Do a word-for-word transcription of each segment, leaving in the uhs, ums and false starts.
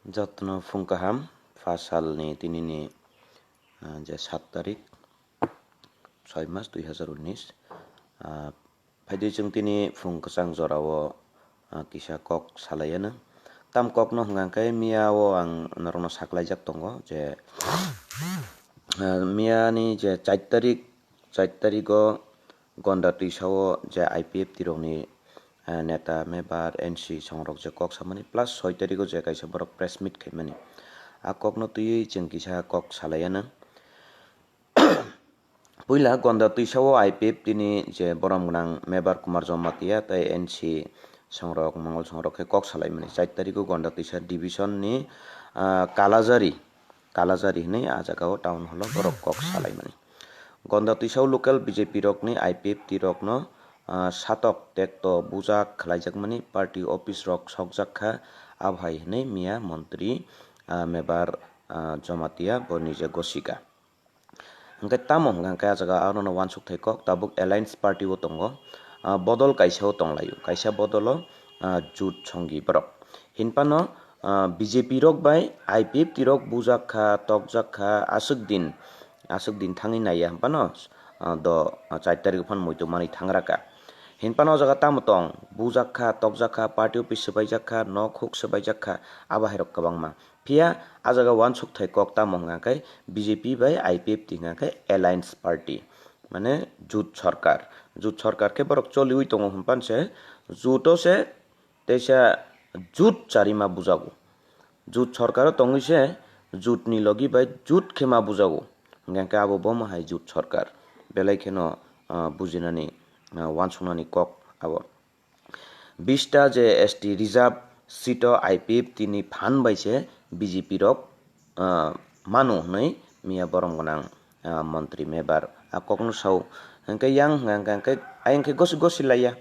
Jotono phung kaham, pha salni tinini, ah, je sat tarik, soi mas dui hazar unis. Ah, phaidi chwng tini phung kwchang jorao, ah, kisa kok salaiya nang. Tam kokno hwnkha khe miya o ang norokno saklaijak tongo je, ah, miya ni je char tarik, char tarigo Gonda twisao je I P F T rokni, eh, neta, mebar, N C songrok je kok samani, plus soi tarigo je kaisa borok press meet khaimani. A kokno twiwi chwng kisa kok salaiya nang. Puila Gonda twisao I P F T ni je borom gwnang mebar Kumar Jamatia tei N C songrok, Mongol songrok khe kok salaimani. Char tarigo Gonda twisa division ni, ah, Kalajari, Kalajari hinwi a jagao town hall o borok kok salaimani. Gonda twisao local B J P rokni I P F T rokno, ah, satok tekto bujak khlaijakmani, party office rok sokjak kha, abo hai hinwi miya montri, ah, mebar, ah, Jamatia bo nije gosika. Hwnkhe tamo hwnkha khe a jaga arono uansuk thai kok, tabuk alliance party o tongo, ah, bodol kaisa o tonglaio, kaisa bodolo, ah, jut songi borok. Hinphano, ah, B J P rok bai I P F T rok bujak kha, tokjak kha, aswk din, aswk din thangwi naiya hinphano, ah, do, ah, char tarik phano muitu manwi thangraka. Hinphano o jaga tamo tong, bujak kha, tokjak kha, party office swbaijak kha, nok huk swbaijak kha, abo hai rok kwbangma. Phiya a jaga uansuk thai kok tamo hwnkha khe B J P bai I P F T hwnkha khe alliance party, mane jut sorkar. Jut sorkar khe borok choliwi tongo hwnpan se, jut o se teisa jut charima bujago. Jut sorkar o tongwi se jut ni logi bai jut khe ma bujago. Hwnkha khe abo bo ma hai jut sorkar. Belai kheno, ah, bujinani, ah, uansuknani kok abo. Bista je S T reserve seat o I P F T ni phan bai se B J P rok, ah, mano hwnwi miya borom gwnang, ah, montri mebar a kokno sao. Hwnkhe yang hwnkha hwnkhe ayang khe gosi gosi laiya.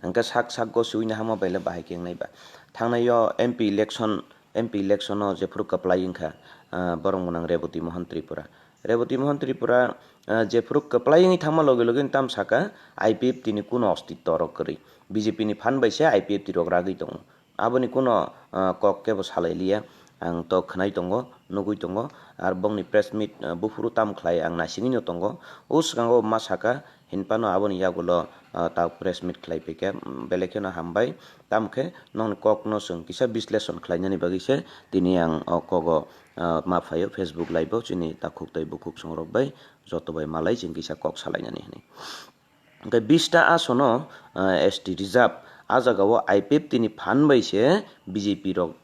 Hwnkhe sak sak gosiwi nahamo baile bahai khe wngnai ba. Thangnai o M P election, M P election o jephuru kwplai wngkha, ah, borom gwnang Reboti Mohan Tripura. Reboti Mohan Tripura, ah, jephuru kwplai wngwi thangma loge loge tam saka, I P F T ni kuno ostitto oro kwrwi. B J P ni phan bai se I P F T rok ragwi tongo. Aboni kuno, ah, kok kebo salai liya. Ang to khwnai tongo, nugwi tongo. Ar bongni press meet, ah, buphuru tam khlai ang naisingwi no tongo. O swkango ma saka, hinphano aboni yagulo, ah, ta press meet khlai phaikha. Belai kheno hambai. Tamo khe nokni kokno chwng kisa bisleshon khlainani bagwi se tini ang o kogo, ah, ma phaio Facebook live o chini takhuk tei bukhuk songrok bai joto bai malai chwng kisa kok salainani hwnwi. Hwnkhe bista asono, ah, S T reserve a jagao I P F T ni phan bai se B J P rok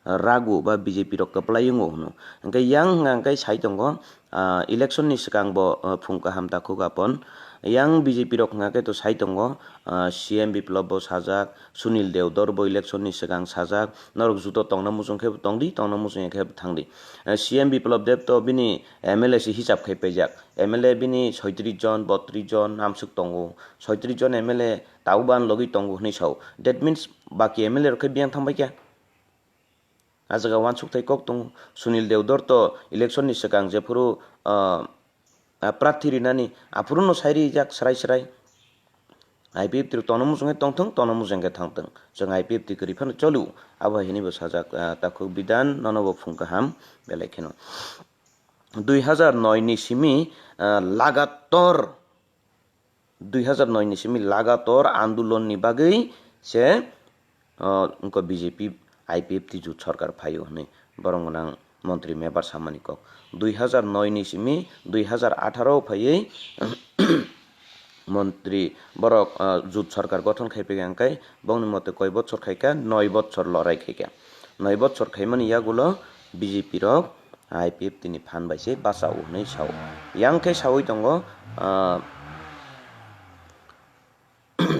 rago ba B J P rok kwplai wngo hwno. Hwnkhe yang hwnkha hwnkhe sai tongo, ah, election ni swkang bo, ah, phung kaham takhuk apon. Yang B J P rok hwnkha khe to sai tongo, ah, C M Biplop bo sajak, Sunil Deodor bo election ni swkang sajak, norok juto tongna muchung khe tongdi, tongna muchung khe thangdi. Ah, C M Biplop Deb to bini M L A se hisab khai paijak. M L A bini soitris jon, botris jon amswk tongo. Soitris jon M L A tabuk ban logwi tongo hwnwi sao. That means baki M L A rok khe biyang thang bai kha. A jaga uansuk thai kok tongo. Sunil Deodor to election ni swkang jephuru, ah, ah, prarthi rinani, aphuru no sai rijak srai srai. I P F T rok tongna muchung khe tongthung, tongna muchung khe thangthung. Chwng I P F T kwrwi phano choliu. Abo hai hwnwi bo sajak, ah, takhuk bidan, nono bo phung kaham, belai kheno. Dui hazar noi ni simi, ah, lagator, dui hazar noi ni simi lagator andolon ni bagwi se, ah, wngkha B J P I P F T jut sorkar phaio hwnwi borom gwnang montri mebar samani kok. Dui hazar noi ni simi dui hazar atharo phaiwi montri borok, ah, jut sorkar gothon khai phaikha, hwnkhe bongni mote koi bochor khaikha, noi bochor lorai khaikha. Noi bochor khaimani yagulo B J P rok I P F T ni phan bai se bachao hwnwi sao. Yang khe saui tongo, ah,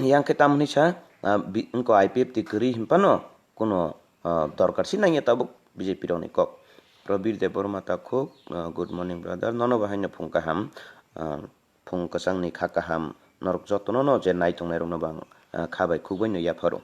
yang khe tam hwnwi sa, ah, bi-, wngkha I P F T kwrwi hinphano kuno, ah, dorkar si nangya tabuk B J P rokni kok. Prabir Debbarma takhuk, ah, good morning brother, nono bo haino phung kaham, ah, phung kwchangni kha kaham, norok jotono no je nai tongnai rokno bo ang, ah, kha bai khuk bai no yapharo.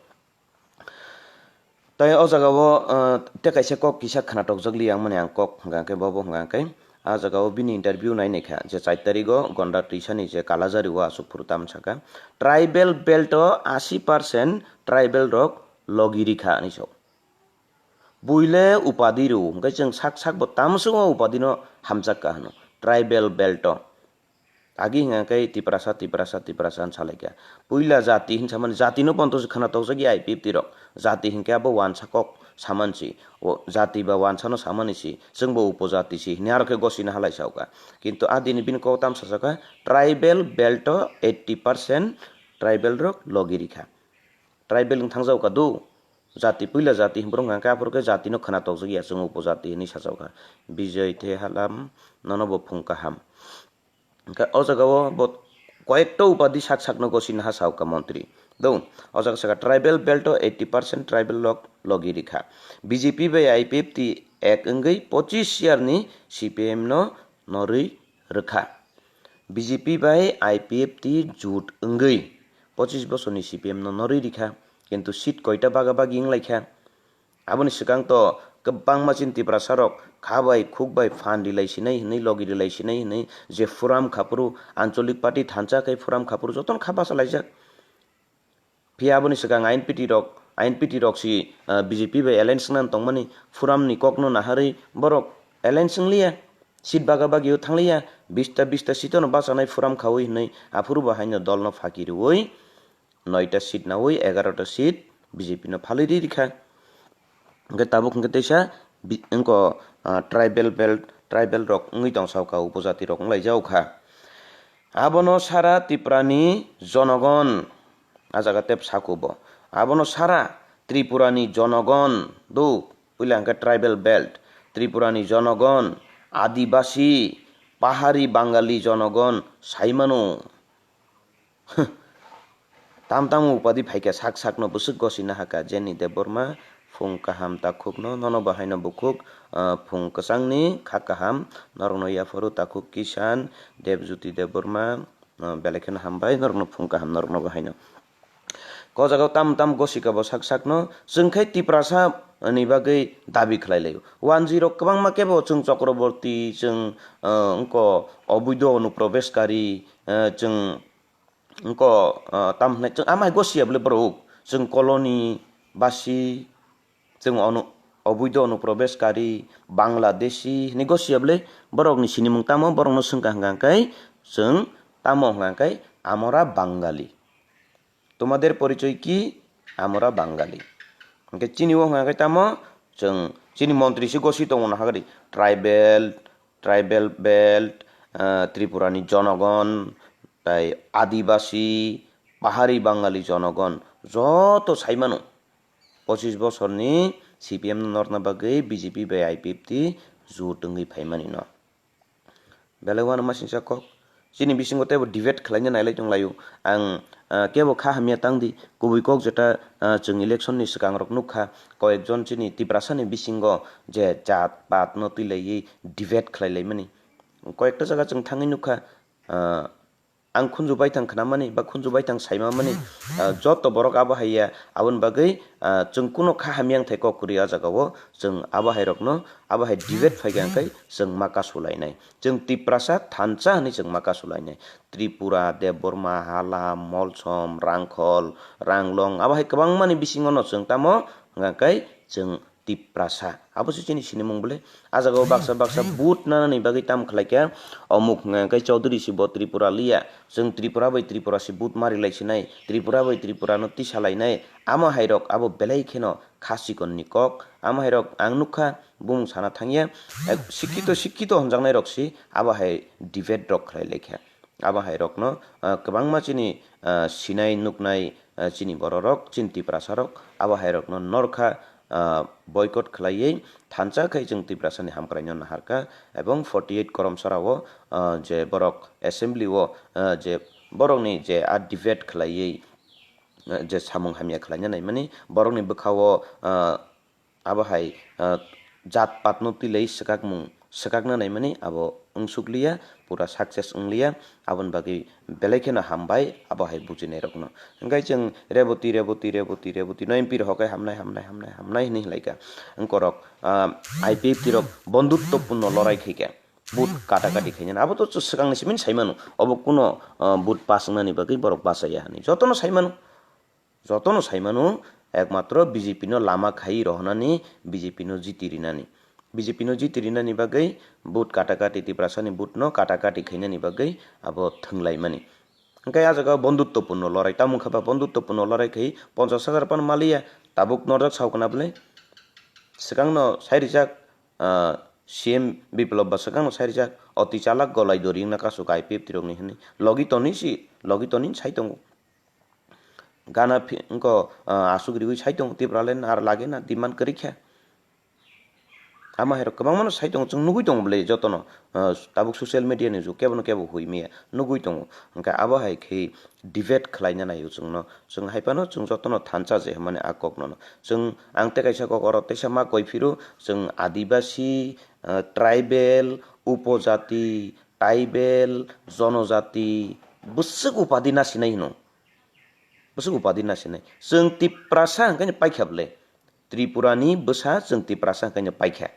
Tai o jaga o, ah, tei kaisa kok kisa khwnatok jak li ang mani ang kok hwnkha khe bobo hwnkha khe, ah, jaga o bini interview nai nai kha je char tarik o Gonda twisani je Kalajari o aswk phuru tam saka, tribal belt o asi percent tribal rok logi rikha hinwi sao. Buile upadi rw, hwnkhe chwng sak sak bo tamswngo upadi no hamjak ka hwno, tribal belt o. Agi hwnkhe Tiprasa, Tiprasa, Tiprasa hwn salaikha. Puila jati hwn samani, jati no ponto se khwna tokjak ya I P F T rok. Jati hwnkhe abo wansa kok samani si. O jati ba wansa no samani si. Chwng bo upojati si hwnwi aro khe gosina halai sauka. Kintu a dini bini kok tam sajak kha, tribal belt o eighty percent tribal rok logi rikha. Tribal wng thang jao ka do. Jati puila jati hwn borok hwnkha khe aphuru khe jati no khwna tokjak ya chwng upojati hwnwi sajak kha. Bijoy the halam nono bo phung kaham. Hwnkhe o jaga o bo koyekta upadi sak sak no gosina ha sauka montri. Do, o jaga saka tribal belt o eighty percent tribal lok logi rikha. B J P bai I P F T ek wngwi pochis year ni C P M no norwi rwkha. B J P bai I P F T jut wngwi pochis bosorni C P M no norwi rikha, kintu seat koita baga bagi wnglaikha. Aboni swkang to kwbangma chini Tiprasa rok kha bai khuk bai phan rilai sinai hinwi, logi rilai sinai hinwi je forum khaphuru, ancholik party thansa khai forum khaphuru jotono kha bachalaijak. Phiya aboni swkang I N P T rok, I N P T rok si, ah, B J P bai alliance wngna tongmani, forum ni kok no naharwi borok alliance wngliya, seat baga bagio thangliya, bista bista seat no bachanai forum khawi hinwi aphuru bo haino dol no phaki rwui noita seat nawi egarota seat B J P no phalwi ri rikha. Hwnkhe tabuk hwnkhe teisa bi-, wngko, ah, tribal belt, tribal rok wngwi tong sauka, upojati rok wnglaijak kha. Abono sara Tripura ni jonogon, a jaga tep saku bo. Abono sara Tripura ni jonogon, do, puila hwnkhe tribal belt, Tripura ni jonogon, Adibasi, Pahari Bangali jonogon saimano. Tam tamo upadi phaikha sak sakno bwswk gosina hakha Jenny Debbarma, phung kaham takhukno, nono bo haino bukhuk, ah, phung kwchangni kha kaham norokno yaphuru takhuk Kishan, Debjyoti Debbarma, ah, belai kheno hambai norokno phung kaham norokno bo haino. Ko jaga o tam tam gosika bo sak sakno chwng khai Tiprasa ni bagwi dabi khlai laio. Wanjwi rok kwbangma kebo chwng Chakraborty, chwng, ah, wngko oboido onuprobeshkari, ah, chwng wngko, ah, tam hwnai chwng amai gosiya bwle borok, chwng colony basi, chwng ono oboido onuprobeshkari, Bangladeshi hwnwi gosiya bwle borokni sinimung tamo, borokno swngkha hwnkha khe chwng tamo hwnkha khe amora Bangali. তোমাদের পরিচয় কি? আমরা বাঙালি. Hwnkhe chini o hwnkha khe tamo chwng chini montri se gosi tongo nahagari tribal, tribal belt, ah, Tripura ni jonogon, tai Adibasi, Pahari Bangali jonogon, joto saimano pochis bosorni C P M no norna bagwi B J P bai I P F T jut wngwi phaimani no. Belai uanama singsa kok. Chini bisingo teibo debate khlaina nailai tonglaio. Ang, ah, kebo kha hamya tangdi, kubui kok jeta, ah, chwng election ni swkang rok nukha, koyekjon chini Tiprasa ni bisingo je jat pat no twilaiwi debate khlailaimani. Koyekta jaga chwng thangwi nukha, ah, ang khunju baithang khnamani ba khunju baithang saimamani, ah, joto borok abo hai ya, aboni bagwi, ah, chwng kuno kha hamya wngthai kok kwrwi. Ah jaga o chwng abo hai rokno, abo hai debate phaikha hwnkhe chwng ma kasulainai. Chwng Tiprasa thansa hwnwi chwng ma kasulainai. Tripura, Debbarma, Hala, Molsom, Rangkhol, Ranglong, abo hai kwbangmani bisingo no chwng tamo hwnkha khe chwng Tiprasa. Abo se chini sinimung bole. Ah jaga o baksa baksa vote nanani bagwi tam khlai kha. Omuk hwnkha khe Chaudhary si bo Tripura liya. Chwng Tripura bai Tripura si vote mari lai sinai. Tripura bai Tripura no tisa lainai. Amo hai rok abo belai kheno kha chikon ni kok. Amo hai rok ang nukha bumung sana thangya. Eh, sikkito, sikkito hwnjaknai rok si abo hai debate rok khlai lai kha. Abo hai rokno, ah, kwbangma chini, ah, sinai nuknai, ah, chini bororok, chini Tiprasa rok, abo hai rokno norkha, ah, boycott khlaiwi thansa khai chwng Tiprasa ni hamkraino naharkha, ebong forty eight Koromsara o, ah, je borok assembly o, ah, je borokni je a debate khlaiwi, ah, je samung hamya khlaina naimani, borokni bwkha o, ah, abo hai, ah, jat patno twilai swkakmung swkakna naimani abo wngsukliya, pura success wngliya, aboni bagwi belai kheno hambai abo hai bujinai rokno. Hwnkhe chwng Reboti, Reboti, Reboti, Reboti no M P rok hokai hamnai, hamnai, hamnai, hamnai hinwi hinlaikha. Wngkorok, ah, I P F T rok bondhutto purno lorai khaikha. Vote kata kati khainani. Abo to swkangni simi saimano. Obo kuno, ah, vote pass wngnani bagwi borok bachaya hinwi. Jotono saimano. Jotono saimano, Ekmatro B J P no lama khai rohonani, B J P no jiti rinani. B J P no jiti rinani bagwi vote kata kati, Tiprasani vote no kata kati khainani bagwi abo thwnglaimani. Hwnkhe ah jaga bondhuttopurno lorai, tamo wngkha ba bondhuttopurno lorai khai ponchash hajar phano maliya, tabuk norjak sao khna bwle. Swkangno sai rijak, ah, C M Biplab ba swkangno sai rijak, oti chalak golai dori wngna kasuk I P F T rokni hwnwi. Logi toni si, logi toni sai tongo. Gana phi-, wngko, ah, aswk riwi sai tongo, Tipraland ar lage na demand kwrwi kha. Ama hai rok kwbangma no sai tongo, chwng nugui tongo bwle jotono, ah, tabuk social media ni jug, kebo no kebo hui maya nugui tongo. Hwnkhe abo hai khe debate khlaina naio chwngno. Chwng hai phano chwng jotono thansa je hwnmani a kok no. Chwng ang tei kaisa kok oro teisa ma koi phiro, chwng adibasi, ah, tribal, upojati, tribal, jonojati, bwswk upadi nasinai hino. Bwswk upadi nasinai. Chwng Tiprasa hwnkhe paikha bwle. Tripurani bwsa chwng Tiprasa hwnkhe paikha.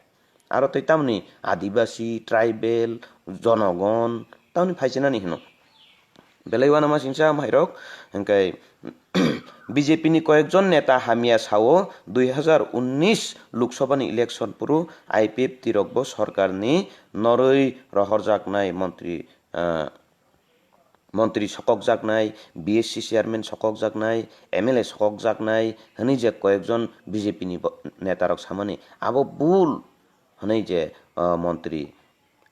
Aro tei tamoni adibasi, tribal, jonogon, tamoni phaisinani hino. Belai uanama singsa mairok, hwnkhe B J P ni koyekjon neta hamya sao dui hazar unnish Lok Sabha ni election phuru I P F T rok bo sorkar ni norwi rohorjaknai montri, ah, montri sokokjaknai, B S C chairman sokokjaknai, M L A sokokjaknai hwnwi je koyekjon B J P ni bo-, netarok samani, abo bul hwnwi je, ah, montri,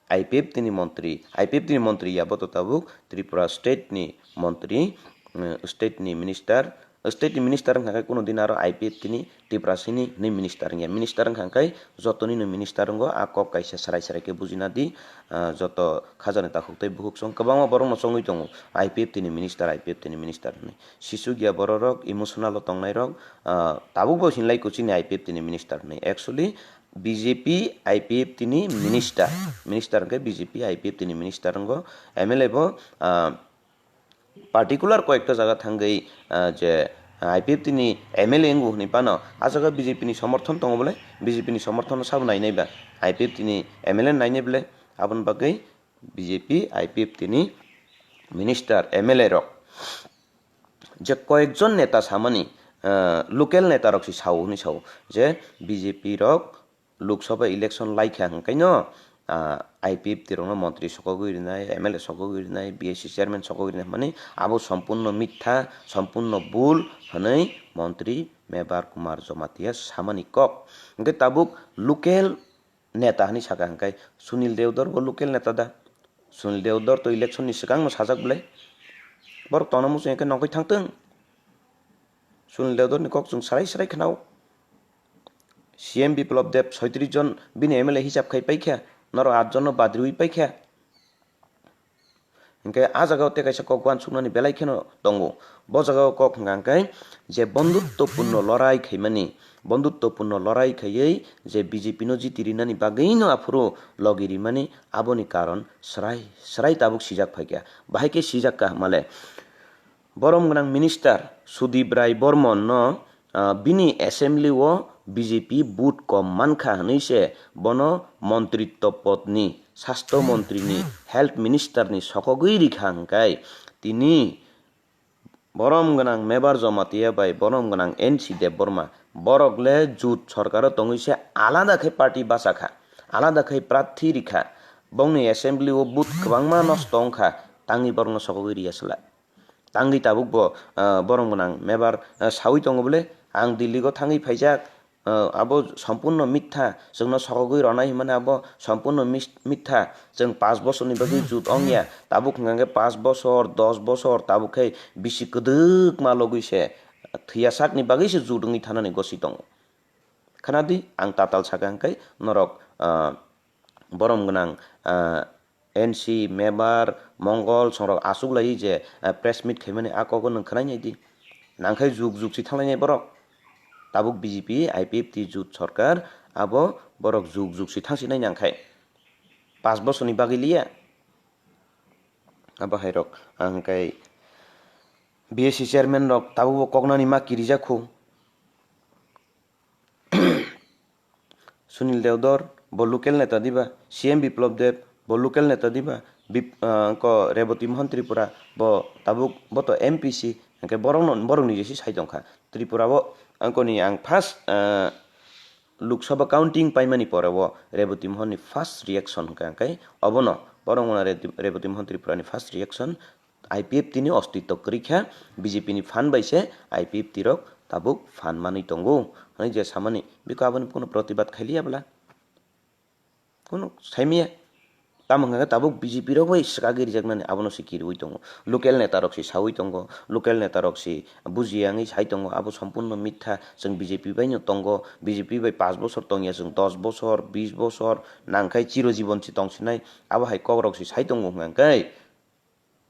I P F T ni montri, I P F T ni montri ya bo to tabuk Tripura state ni montri, eh, state ni minister, state ni minister wngkha khe kuno din aro I P F T ni Tiprasini hwnwi minister wngya. Minister wngkha khe jotoni no minister wngo, a kok kaisa serai serai khe bujina di, ah, joto khajani takhuk tei bukhuk song kwbangma borok no chongwi tongo, I P F T ni minister, I P F T ni minister hwnwi. Sisuk ya borok rok, emotional o tongnai rok, ah, tabuk bo hinlai ko chini I P F T ni minister hwnwi. Actually, B J P I P F T ni minister, minister hwnkhe B J P I P F T ni minister wngo, M L A bo, ah, particular koyekta jaga thangwi, ah, je I P F T ni M L A wngo hwnwi phano, ah jaga B J P ni somorthon tongo bole, B J P ni somorthon sabo nainai ba, I P F T ni M L A nainai bole, aboni bagwi B J P I P F T ni minister M L A rok je koyekjon neta samani, ah, local neta rok si sao hwnwi sao je B J P rok Lok Sabha election laikha hwnkhe no, ah, I P F T rokno montri sokogwi rinai, M L A sokogwi rinai, B S C chairman sokogwi rinai hwnmani abo sompurno mitha, sompurno bul hwnwi montri Mebar Kumar Jamatia samani kok. Hwnkhe tabuk local neta hwnwi sakha hwnkhe Sunil Deodor bo local neta da? Sunil Deodor to election ni swkang no sajak bwle. Borok tongna muchung khe nongkhoi thangtwng. Sunil Deodor ni kok chwng sarai sarai khwnao. C M Biplab Deb soitris jon bini M L A hisab khai paikha, norok at jon no badriwi paikha. Hwnkhe ah jagao tei kaisa kok uansuknani belai kheno tongo. Bo jagao kok hwnkha hwnkhe je bondhuttopurno lorai khaimani, bondhuttopurno lorai khaiwi je B J P no jiti rinani bagwino aphuru logi rimani, aboni karon swrai swrai tabuk sijak phaikha. Bahai khe sijak kha hwnmale, borom gwnang minister Sudip Rai Bormon no, ah, bini assembly o B J P vote kom mankha hwnwi se bono montritto pod ni, sastho montri ni, health minister ni sokogwi rikha hwnkhe tini borom gwnang Mebar Jamatia bai borom gwnang N C Debbarma, borok le jut sorkaro tongwi se alada khe party bachakha, alada khe prathi rikha, bongni assembly o vote kwbangma nosto wngkha, tangwi borokno sokogwi riya swlai. Tangwi tabuk bo, ah, borom gwnang Mebar, ah, sawi tongo bwle, ang Delhi o thangwi phaijak, ah, abo sompurno mitha, chwngno sokogwi ronai hinmani abo sompurno mis-, mitha, chwng pash bosorni bagwi jut wngya, tabuk hwnkha hwnkhe pash bosor, dos bosor, tabuk khe bisi kwdwkma logwi se thwiya sakni bagwi se jut wngwi thanani gosi tongo. Khwnadi, ang tatal sakha hwnkhe norok, ah, borom gwnang, ah, N C, Mebar, Mongol, songrok aswk laiwi je, ah, press meet khaimani a kogo nwng khwnai nai di. Nangkhai juk juk si thanglainai borok. Tabuk B J P, I P F T jut sorkar, abo borok juk juk si thangsinai nangkhai. Pash bosorni bagwi liya. Abo hai rok, ang kai B S C chairman rok tabuk bo koknani ma kirijak khu. Sunil Deodor bo local neta diba, C M Biplab Deb bo local neta diba, Bip-, ah, ko Reboti Mohan Tripura bo tabuk bo to M P C, hwnkhe borokno, borokni jesi sai tongkha. Tripura o Angkoni ang first, ah, Lok Sabha counting paimani pore o Reboti Mohon ni first reaction hwnkha hwnkhe obono, borok wngmano Re-, Reboti Mohon Tripura ni first reaction, I P F T ni ostitw kwrwi kha, B J P ni phan bai se I P F T rok tabuk phan manwi tongo hwnwi je samani, biko aboni kuno protibad khailiya bwla? Kuno saimaya. Tamo hwnka khe tabuk B J P rok bai swkagwi rijaknani abono se kiriui tongo. Local neta rok se saui tongo, local neta rok se bujiya wngwi sai tongo, abo sompurno mitha. Chwng B J P bai no tongo, B J P bai panch bochor tongya, chwng dos bochor, bis bochor nangkhai chiro jibon se tongsinai, abo hai kok rok se sai tongo hwnka khe.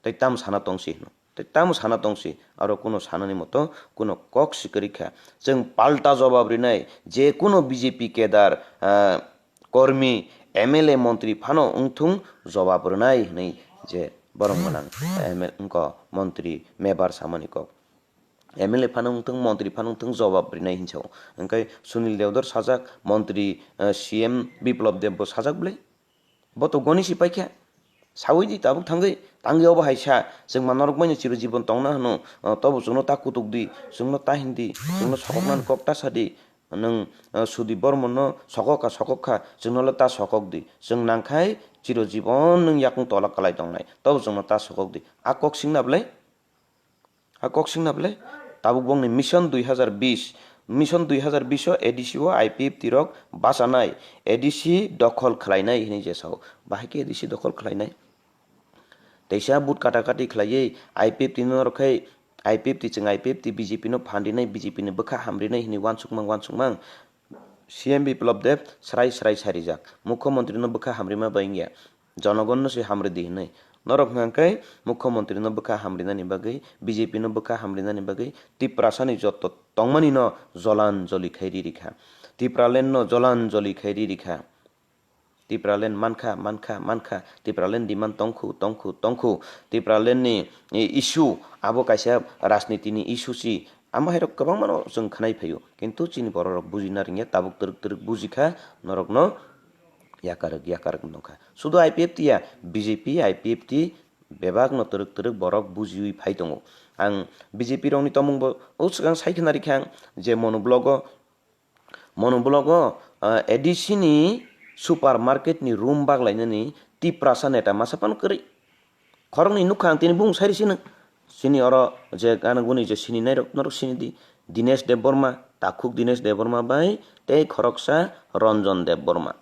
Tei tamo sana tongsi hino. Tei tamo sana tongsi, aro kuno sanani moto kuno kok si kwrwi kha. Chwng palta jobab rinai, je kuno B J P kedar, ah, kormi, M L A, montri phano wngthung jobab rwnai hwnwi je borok gwnang, M L A wngkha montri, mebar samani kok. M L A phano wngthung, montri phano wngthung, jobab rinai hinsa o. Hwnkhe Sunil Debdor sajak, montri, ah, C M Biplab Deb bo sajak bwle? Bo to goni si paikha. Saui di tabuk thangwi, tangwi obo hai sa, chwng ma norok bai no chiro jibon tongna hwno, o, tobo chwngno ta kutuk di, chwngno ta hindi, chwngno sokoknani kok ta sa di. Nwng, o, Sudip Bormon no sokok kha, sokok kha, chwngno le ta sokok di. Chwng nangkhai chiro jibon nwng yakung tola kwlai tongnai, tobo chwngno ta sokok di. A kok singna bwle? A kok singna bwle? Tabuk bongni Mission dui hazar bish, Mission dui hazar bish o A D C o I P F T rok bachanai, A D C dokhol khlainai hinwi je sao. Bahai khe A D C dokhol khlainai? Teisa vote kata kati khlaiwi I P F T no rwkhai, I P F T chwng I P F T B J P no phan rinai, B J P ni bwkha hamrinai hinwi uansukmang uansukmang. C M Biplab Deb srai srai sarijak, Mukhyamantri no bwkha hamrima bai wngya, jonogon no se hamri di hinwi. Norok hwnkha khe Mukhyamantri no bwkha hamrinani bagwi, B J P no bwkha hamrinani bagwi, Tiprasa ni jotto tongmani no jolan joli khai ri rikha, Tipraland no jolan joli khai ri rikha. Tipraland mankha, mankha, mankha, Tipraland demand tongkhu, tongkhu, tongkhu, Tipraland ni, e, issue abo kaisa rajniti ni issue si. Amo hai rok kwbangma no chwng khwnai phaio, kintu chini borok rok bujina rwngya, tabuk twrwk twrwk bujikha, norok no yakarwk yakarwk nukha. Sudu I P F T ya, B J P, I P F T bebak no twrwk twrwk borok bujiwi phai tongo. Ang B J P rok ni tomung bo o swkang sai khwna rikha ang je mono blog o, mono blog o, ah, A D C ni supermarket ni room baglainani Tiprasa neta masa phano kwrwi. Khoroknwi nukha ang tini bung sai sino. Sini oro je gana guni je sini nairok norok sini di. Dinesh Debbarma, takhuk Dinesh Debbarma bai tei khoroksa Ranjan Debbarma.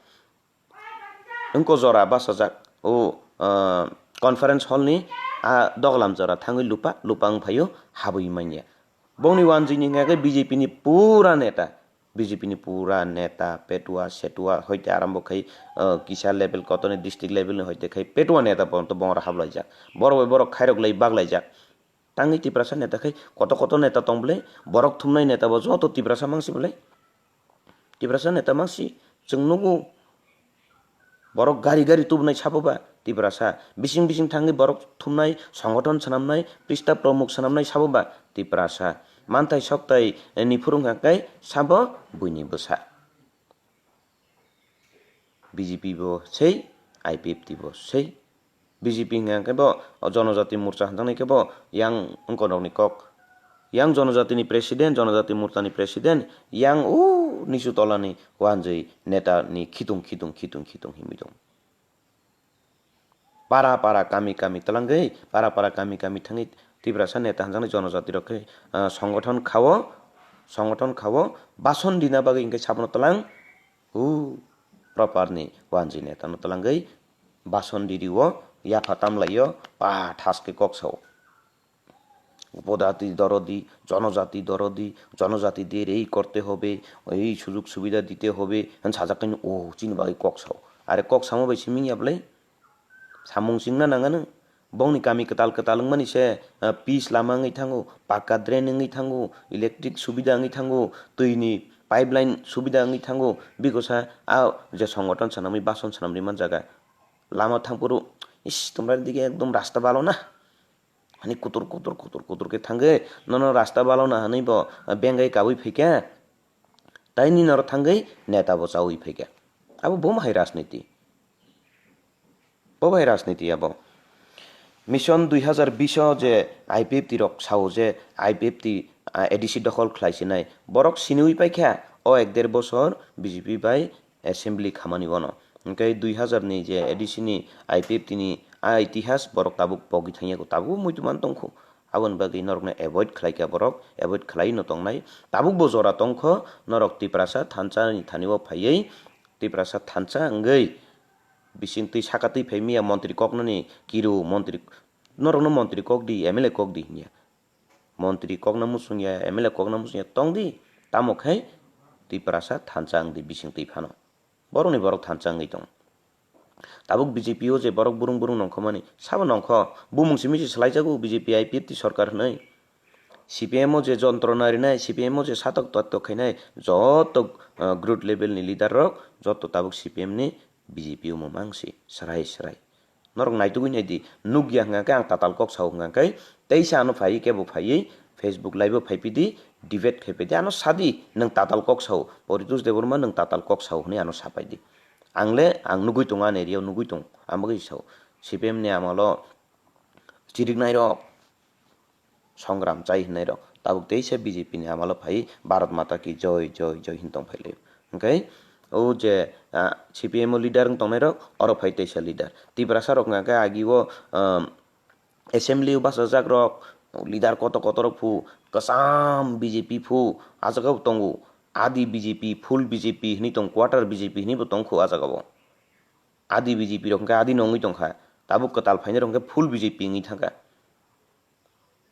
Wngko jora bachajak o, ah, conference hall ni a doglam jora thangwi lupa, lupa wng phaio, habwi manya. Bongni wanjwini hwnka khe B J P ni pura neta. B J P ni pura neta, petua, setua, hoite arambo khai, ah, kisa level, kotoni district level ni hoite khai petua neta porjonto bongora hablaijak. Borok bai borok khairok lai baglaijak. Tangwi Tiprasa neta khai koto koto neta tong bwle, borok thumnai neta bo joto Tiprasa mangsi bwle. Tiprasa neta mangsi, chwng nugo. Borok gari gari tubunai sabo ba Tiprasa. Bising bising thangwi borok thumnai, songothon swnamnai, pista promuk swnamnai sabo ba Tiprasa. Manthai soktai, eh, ni phuru hwnka khe sabo buini bwsa. B J P bo sei, I P F T bo sei. B J P hwnka khe bo Jonojati Morcha hwnjaknai khe bo yang wngkorokni kok. Yang Jonojatini president, Jonojati Morchani president, yang o nisu tolani wanjwi netani khitung khitung khitung khitung himwi tongo. Para para kami kami twlangwi, para para kami kami thangwi Tiprasa neta hwnjaknai Jonojati rok khe, ah, songothon khao, songothon khao, bason dina bagwi hwnkhe sabono twlang, o proper ni wanjwi neta no twlangwi bason diri o, yapha tamlai o, pa thas khe kok sao. Upodati dorodi, jonojati dorodi, jonojati de rei korte hobe, ei sujug subida dite hobe, hwn sajak khe o chini bagwi kok sao. Are kok samo bai simi ya bwle? Samung chingna nangano. Bongni kami kwtal kwtal wngmani se, ah, pitch lama wngwi thango, pakka drain wngwi thango, electric subida wngwi thango, twini pipeline subida wngwi thango, bikosa a je songothon swnamwi bason swnamwi man jaga. Lama thangphuru, ish, tumra digi ekdom rasta balo na. Hani kutur kutur kutur kutur khe thangwi nono rasta balo na hwnwi bo, ah, bengai kabui phaikha. Tai nini oro thangwi neta bo chaui phaikha. Abo bo hai rajniti. Bo bai rajniti abo. Mission dui hazar bish o je I P F T rok sao je I P F T A D C dokhol khlai sinai. Borok siniwi paikha o ek der bosor B J P bai assembly khamani wano. Hwnkhe dui hazar ni je A D C ni I P F T ni a itihas borok tabuk pogwi thangya kho, tabuk muitu man tongkho. Aboni bagwi norokno avoid khlaikha borok, avoid khlai no tongnai. Tabuk bo jora tongkho, norok Tiprasa thansa ni thani o phaiwi Tiprasa thansa wngwi bising twi saka twi phai miya montri koknani kiru montri, norokno montri kok di, M L A kok di hinya. Montri kokna muchung ya, M L A kokna muchung ya, tong di. Tamo khai Tiprasa thansa wng di bising twi phano. Borokni borok thansa wngwi tong. Tabuk B J P o je borok burung burung nongkhomani, sabo nongkho. Bumung simi se swlaijago B J P I P F T sorkar hwnwi. C P M o je jontrona rinai, C P M o je satok tatok khainai, joto, ah, ground level ni leader rok, joto tabuk C P M ni B J P o mamang si, srai srai. Norok naitugwi nai di, nukya hwnka khe ang tatal kok sao hwnka khe, teisa ano phaiwi kebo phaiwi, Facebook live o phaiphidi, debate khaiphidi, ano sadi, nwng tatal kok sao, Poritosh Debbarma nwng tatal kok sao hwnwi ano sapai di. Ang le, ang nugwi tongo, ani area o nugwi tongo, ang bagwi sao. C P M ni amalo chiriknai rok, songram chai hwnwi rok, tabuk teisa B J P ni amalo phai Bharat Mata ki joi, joi, joi hin tong phai laio. Hwnkhe o je, ah, C P M o leader wng tongnai rok, oro phai teisa leader. Tiprasa rok hwnka khe agi o, um, assembly o bachajak rok, leader kotor kotor rok phu, kwcham B J P phu, ah jaga o tongo. Adi B J P, full B J P hinwi tong, quarter B J P hinwi bo tongkho ah jaga o. Adi B J P rok hwnkhe adi no wngwi tongkha. Tabuk kwtal phainai rok hwnkhe full B J P wngwi thangkha.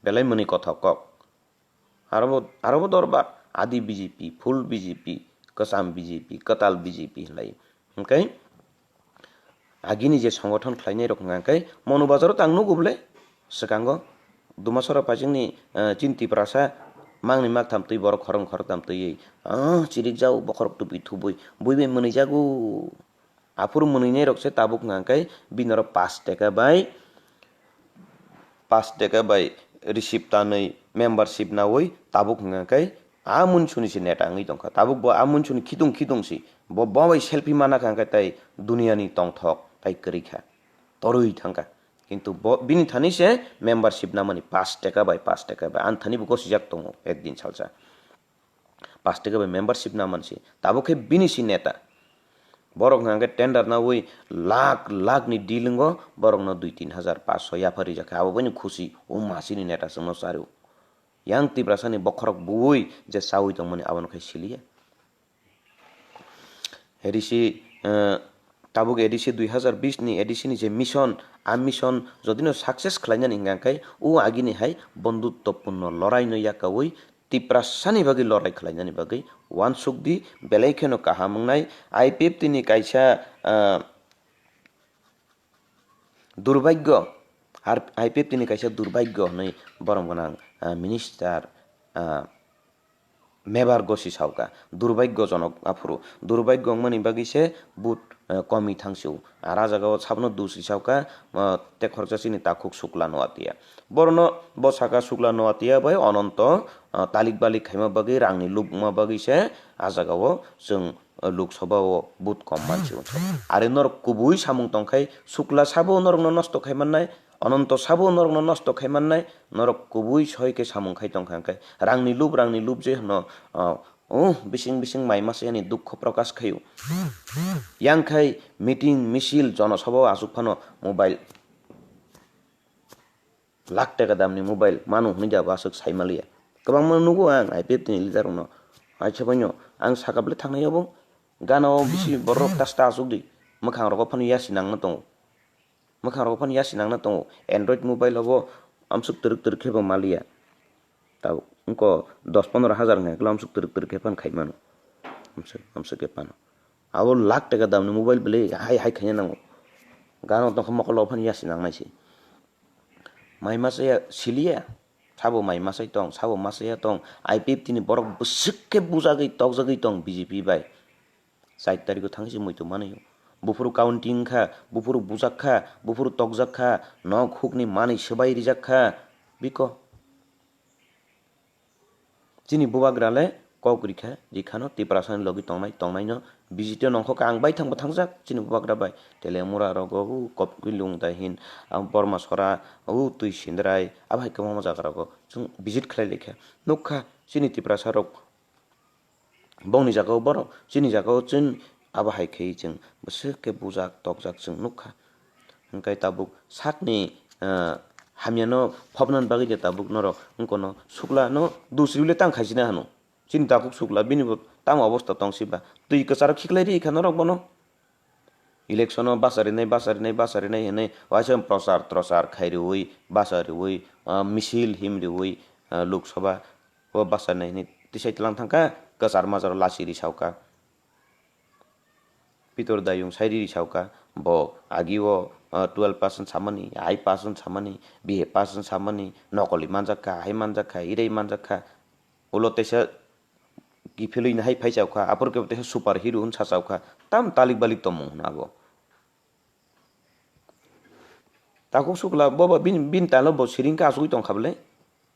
Belai mwnwi kothok kok. Arobo, arobo dorbar, adi B J P, full B J P, kwcham B J P, kwtal B J P hinlai. Hwnkhe agini je songothon khlainai rok hwnka khe Monu Bazar o tang nugo bwle, swkango Dumasora phaisingni, eh, chini Tiprasa mangni maktham twi borok khorang khoroktham twiwi, ah, chirikjao bokhorok tupi thubui, bui bai mwnwi jago. Aphuru mwnwinai rok se tabuk hwnka khe bini oro pash taka bai, pash taka bai receipt tanwi membership nawi tabuk hwnka khe a munsuni se neta wngwi tongkha. Tabuk bo a munsuni khitung khitung si, bo, bo bai selfie mana kha hwnkhe tai duniani tongthok tai kwrwi kha, torwi thangkha. Kintu bo, bini thani se membership namani pash taka bai, pash taka bai, ani thani bo gosijak tongo ekdin salsa. Pash taka bai membership naman si. Tabuk khe bini si neta. Borok hwnka khe tender nawi lakh lakh ni deal wngo, borokno dui tin hazar pash sho yaphar rijak khe abo bai ni khusi, o masini neta chwngno chario. Yang Tiprasa ni bokhorok bui je chawi tongmani abono khe siliya. A D C, eh, tabuk A D C dui hazar bish ni A D C ni je mission, a mission jodino success khlainani hwnka khe o agini hai bondhutto purno lorai no yakaui Tiprasani bagwi lorai khlainani bagwi uansuk di, belai kheno kaham wngnai. I P F T ni kaisa, ah, durbhagyo, ar I P F T ni kaisa durbhagyo hwnwi borom gwnang, ah, minister, ah, Mebar gosi sauka, durbhagyojonok aphuru. Durbhagyo wngmani bagwi se vote, eh, komi thangsi o. Ar ah jagao sabono dusi sauka, ah, tei khoroksa chini takhuk Sukla Noatia. Borokno bo saka Sukla Noatia bai Ananto, ah, talik balik khaima bagwi, rangni lubuma bagwi se ah jagao chwng, ah, Lok Sabha o vote kom mansi o. Are norok kubui samung tongkhai Sukla sabo norokno nosto khai mannai, Ananto sabo norokno nosto khai mannai, norok kubui soi khe samung khai tongkha hwnkhe rangni lup, rangni lup je hwno, ah, oh, bising bising mai masa yani dukho prokash khaio. Yang khai meeting, misil, jonosabha o aswk phano mobile, lakh taka damni mobile mano hwnwi da bo aswk sai maliya. Kwbangma nugo ang I P F T ni leader rokno, aisa baino ang saka bwle thangnai obo, gana o bisi borok tasta aswk di, mwkhang rogo phano yasi nangna tongo. Mwkhang rogo phano yasi nangna tongo. Android mobile obo amswk twrwk twrwk khe bo maliya. Tabuk wngko dos pondro hazar wngkha khe amswk twrwk twrwk khe phano khai mano. Amswk, amswk khe phano. Abo lakh taka damni mobile bwle hai hai khaina nango. Gana tongkha mokol o phano yasi nangnai se. Mai masa ya siliya. Sabo mai masai tong, sabo masaya tong. I P F T ni borok bwswk khe bujagwi tokjagwi tong B J P bai. Char tarikh o thangwi se muitu manwi o. Buphuru counting kha, buphuru bujak kha, buphuru tokjak kha, nok hukni manwi swbai rijak kha. Biko. Chini bubagra le kok rikha, rikhano Tiprasani logi tongnai, tongnaino visit o nongkha kha ang baithang bo thangjak chini bubagra bai. Telemura rogo, u Kopilung dai hin, ang Borma sora, u Twi Sindrai, abo hai kwbangma jaga rogo chwng visit khlai laikha. Nukha chini Tiprasa rok bongni jaga o borok, chini jaga o chwng abo hai khe chwng bwswk khe bujak tokjak chwng nukha. Hwnkhe tabuk sakni, ah, hamyano phobnani bagwi de tabuk norok wngkono suklano dusri ule tang khaisina hano. Chini takhuk sukla bini bo tamo obosta tong siba. Twi kwcharo khiklai ri kha norok bono. Election o bacharinai, bacharinai, bacharinai hinwi waisa prochar trochar khai riwi, bachariwi, ah, misil him riwi, ah, Lok Sabha o bacharnai hinwi tisai tlang thangkha, kwchar majaro lachi ri sauka. Pitor Dayung sairi ri sauka, bo agi o, ah, twelve percent samani, I percent samani, B A percent samani, nokoli manjak kha, hai manjak kha, irai manjak kha. Ulo teisa kiphilwi nahai phai chaukha, aphuru khe teisa super hero hwn sa chaukha, tam talik balik tongmung hwn abo. Takhuk sukla bobo bini, bini talo bo siring khe asugwi tongkha bwle.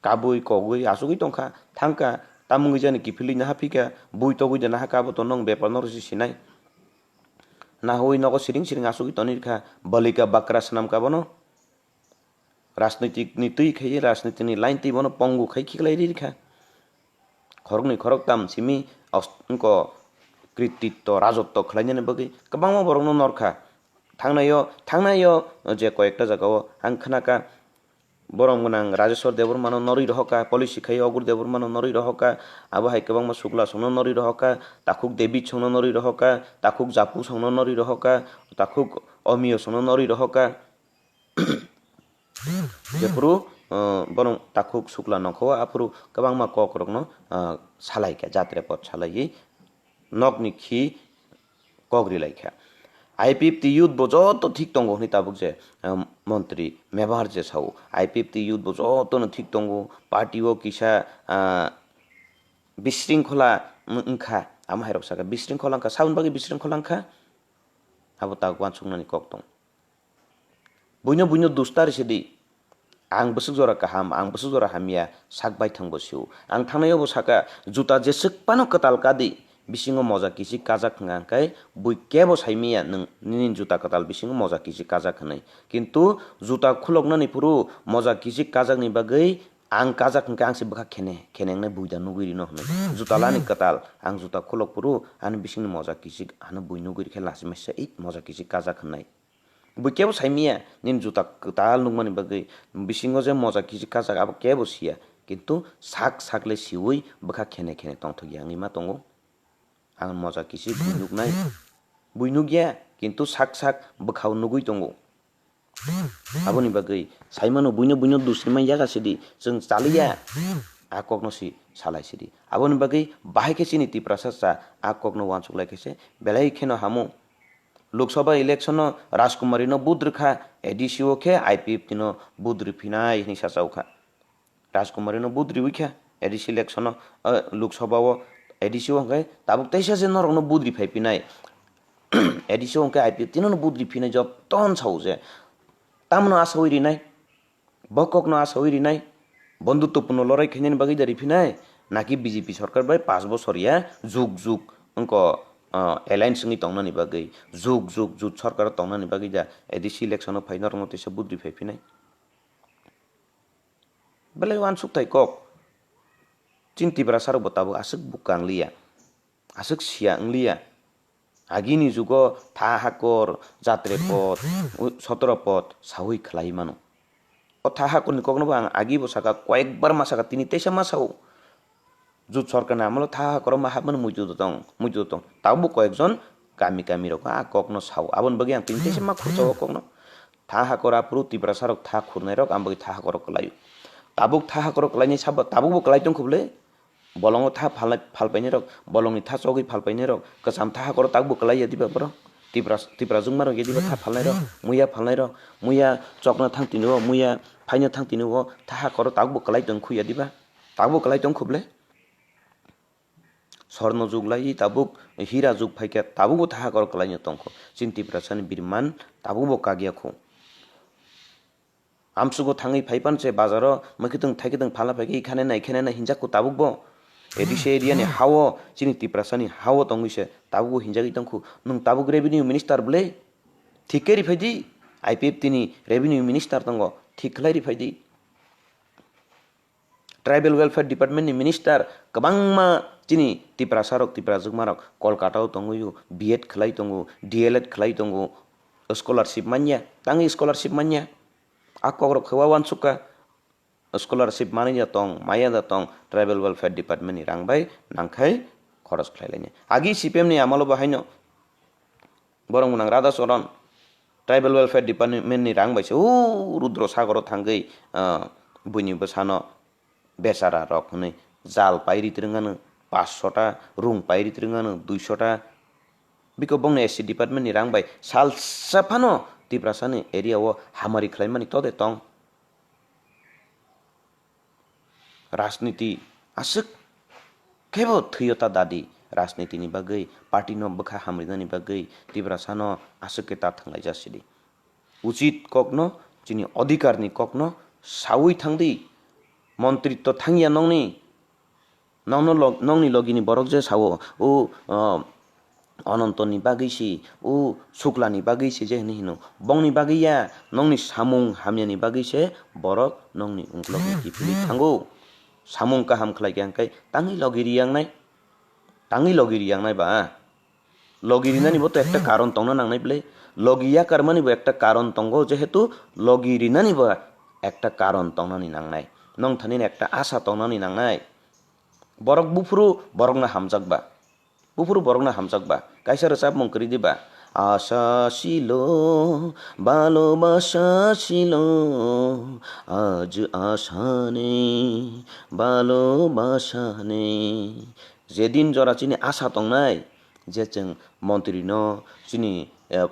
Kabwi kogwi asugwi tongkha, thangkha, tamungwi jani kiphilwi naha phika, bui togwi de naha kha, abo to nwng bepar no rwsi sinai. Nahawi nogo siring siring asugwi tonwi rwkha, balika bakra swnam kha bono. Rajnitik ni twi khai, rajnitik ni line twi bono pongu khai khiklai ri rwkha. Khoroknwi khoroktam simi os-, wngko krititto, rajotto khlainani bagwi kwbangma borokno norkha. Thangnaio, thangnaio je koyekta jagao ang khnakha, borom gwnang Rajeshwar Debbarmano norwi rohokha, policy khai Ogur Debbarmano norwi rohokha, abo hai kwbangma sukla songno norwi rohokha, takhuk David songno norwi rohokha, takhuk Japu songno norwi rohokha, takhuk Omiyo songno norwi rohokha. Jephuru, uh, bono takhuk sukla nongkho, aphuru kwbangma kokrokno, uh, salaikha, jatre pot salaiwi nokni khi kok rilaikha. I P F T youth bo joto thik tongo hwnwi tabuk je, um, montri Mebar je sao, I P F T youth bo jotono thik tongo, party o kisa, uh, bisringkhola wng-, wngkha, amo hai rok sakha, bisringkhola wngkha, saboni bagwi bisringkhola wngkha, abo tak uansuknani kok tong. Buino buino dustari sidi. Ang bwswk jora kaham, ang bwswk jora hamya, sak baithang bo sio. Ang thangnaio bo saka, juta jeswk phano kwtal kadi, bisingo moja kichik kajak hwnka hwnkhe bui kebo saimaya nwng nini juta kwtal bisingo moja kichik kajak hwnwi. Kintu juta khuloknani phuru moja kichik kajakni bagwi ang kajak hwnkhe ang se bwkha khene, khene wngnai buida nugwi rino hwnwi. Juta lani kwtal, ang juta khulok phuru ani bisingni moja kichik ano bui nugwi rikhe lachimai se, "Ei, moja kichik kajak," hwnwi. Bui kebo saimaya, nini juta kwtal nukmani bagwi bisingo je moja kichik kajak abo kebo siya, kintu sak sak le siwi bwkha khene khene tongthokya wngwi ma tongo. Ang moja kichik bui nuknai, bui nukya, kintu sak sak bwkhao nugwi tongo. Aboni bagwi saimano buino buino dusri man yaga sidi, chwng chaliya, a kokno si salai sidi. Aboni bagwi bahai khe chini Tiprasa cha a kokno uansuk lai khe se belai kheno hamo. Lok Sabha election o Rajkumari no vote rwkha, A D C o khe I P F T no vote rwphinai hwnwi sachaukha. Rajkumari no vote riwi kha, A D C election o, ah, Lok Sabha o A D C o hwnkhe tabuk teisa se norok no vote riphai phinai. A D C o hwnkhe I P F T no vote riphinai joto hwn sao je. Tamno asawi rinai. Bo kokno asawi rinai, bondhutwpurno lorai khainani bagwi da riphinai, naki B J P sorkar bai panch bochor ya jug jug wngko, ah, alliance wngwi tongnani bagwi, jug jug jut sorkaro tongnani bagwi da A D C election o phai norokno teisa vote riphai phinai? Belai uansuk thai kok. Chini Tiprasa rokbo tabuk aswk bukang liya. Aswk siya wng liya. Agini jugo tha hakor, jatre pot, u-, sotoro pot sawi khlai mano. O tha hakorni kokno bo ang agi bo saka, koyekbar ma saka, tini teisa ma sao. Jut sorkarni amolo tha hakoro ma hapmani muitu tong, muitu tong. Tabuk koyekjon kami kami rok a kokno sao. Aboni bagwi ang tini teisa ma khursa o kokno. Tha hakor aphuru Tiprasa rok tha khurnai rok, ang bagwi tha hakoro kwlaio. Tabuk tha hakoro kwlainai sabo, tabuk bo kwlai tong kho bwle. Bolongo tha phalnai, phalpainai rok, bolongni tha chogwi phalpainai rok, kwcham tha hakoro takbo kwlai ya diba borok? Tipra, Tipra jungma rok ya diba tha phalnai rok, muya phalnai rok, muya chokna thang tini o, muya phaina thang tini o, tha hakoro takbo kwlai tong khu ya diba? Takbo kwlai tong khu ble? Sorno jug lai tabuk, hira jug phaikha, tabukbo tha hakoro kwlaino tong kho. Chini Tiprasani birman tabukbo kagya khu. Amsugo thangwi phai pan se bazaro, mwkhwtwng thaikhe twng phala phaikhe, ikhane na, ikhane na hinjak kho tabukbo. A D C area ni hao chini Tiprasa ni hao tongwi se tabuk hinjagwi tongkhu. Nwng tabuk revenue minister bwle? Thik khe riphai di. I P F T ni revenue minister tongo, thik khlai riphai di. Tribal Welfare Department ni minister kwbangma chini Tiprasa rok, Tiprajwkma rok Kolkata o tongwi o, B Ed khlai tongo, D L Ed khlai tongo, scholarship manya, tangwi scholarship manya. A kok rok khe wa uansuk kha. Scholarship manwi da tong, maya da tong, Tribal Welfare Department ni rang bai nangkhai khoros khlai lainai. Agi C P M ni amalo bo haino borok mwnang Radha Charan, Tribal Welfare Department ni rang bai se o Rudra Sagor o thangwi, ah, buini bwsano bechara rok hwnwi jal pai ri twrwng ano, paanch sho ta rung pai ri twrwng ano, dui sho ta. Biko bongni S C department ni rang bai salsa phano Tiprasa ni area o hamari khlai mani to de tong? Rajniti aswk khebo thwiyo ta dadi, rajniti ni bagwi, party no bwkha hamrinani bagwi Tiprasa no aswk khe ta thanglaijak sidi. Uchit kokno, chini odhikar ni kokno sawi thangdi, montri to thangya nongni, nongno log-, nongni logi ni borok je sao, o, o, Ononto ni bagwi se, o Sukla ni bagwi se je hinwi hino. Bongni bagwi ya, nongni samung hamya ni bagwi se borok nongni ungkulukni kiphilwi thango. Samung kaham khlai khe hwnkhe tangwi logi riyangnai, tangwi logi riyangnai ba. Logi rinani bo to ekta karon tongna nangnai bwle. Logi yakarmani bo ekta karon tongo, jehetu logi rinani bo ekta karon tongnani nangnai. Nong thani ekta asa tongnani nangnai. Borok buphuru borokno hamjak ba. Buphuru borokno hamjak ba. Kaisa rwchapmung kwrwi di ba. Asa silo, bhalobasa silo, aaj asa nei, bhalobasa nei. Jedin jora chini asa tongnai, je chwng montri no chini, eh,